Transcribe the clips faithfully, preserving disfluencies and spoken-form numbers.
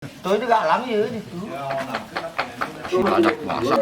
Tôi juga alami ya itu. Banyak bahasa.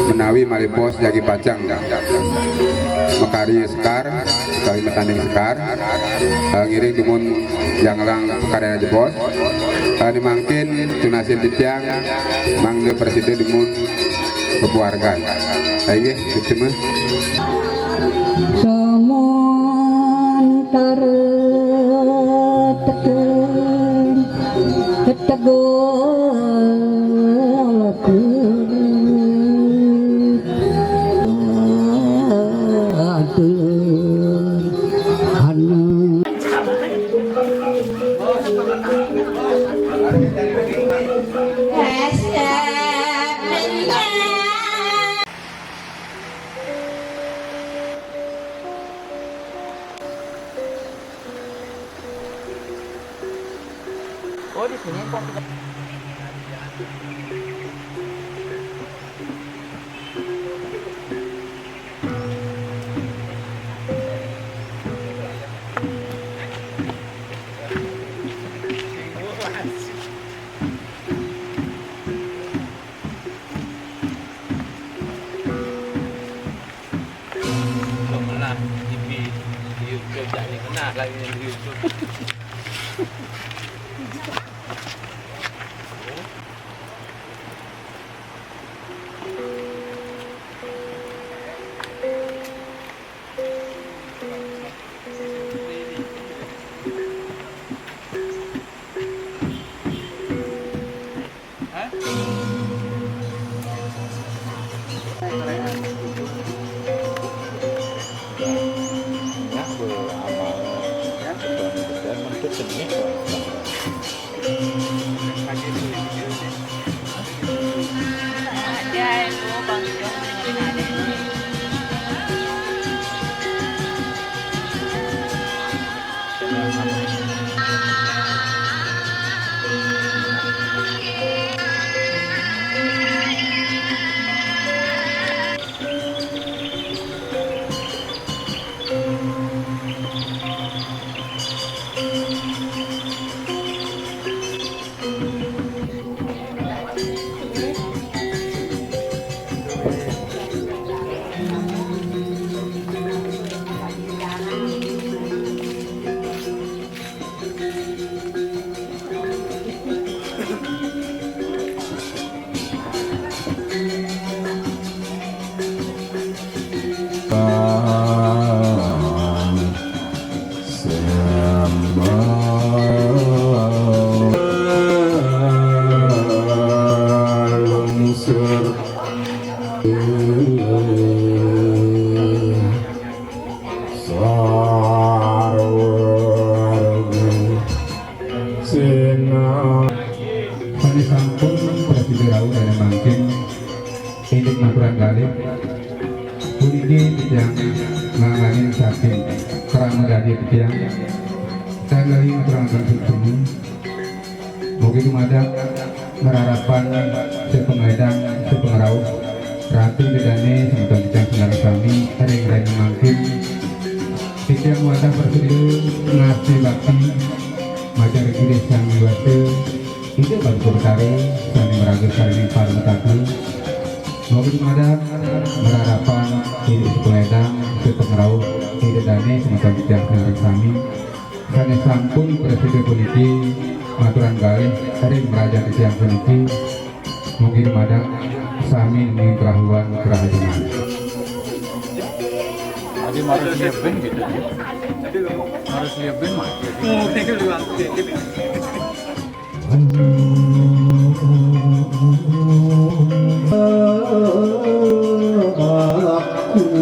Menawi malih bos jagi pacang makarya sekar, utawi matanding sekar, eh, ngiring dumun janglang pakaryan jebos. Eh, mangkin tunasin titiang mangda prasida dumun bebuargan. Inggih, suksma. Samantara teken tegal atur anu. Oh, di sini kok. Belum pernah T V di YouTube, jadi pernah lagi di YouTube. Sané sampun prasida rauh dané mangkin, indik maturan kalih. Puniki titiang nganganin saking Kramodadi titiang. Tan lali ngaturaken suksma. Mugi dumadak mararapan sapanglidang sapangrauh Ratu Ida Dané semeton titiang sinareng sami ring rahina mangkin. Titiang wantah prasida ngastiti bakti majeng ring Ida Sang Hyang Widhi Wasa, Ida Bapa Betara sané maraga sarining Parama Tata. Mugi dumadak mararapan indik sapanglidang sapangrauh Ida Dané semeton titiang sinareng sami. Sané sampun prasida puniki maturang kalih ring mrajan titiang puniki. Mugi dumadak sami nemuin kerahuan kerahajengan. Adi harus nyiapin gitu ya. Harus nyiapin mah. Aku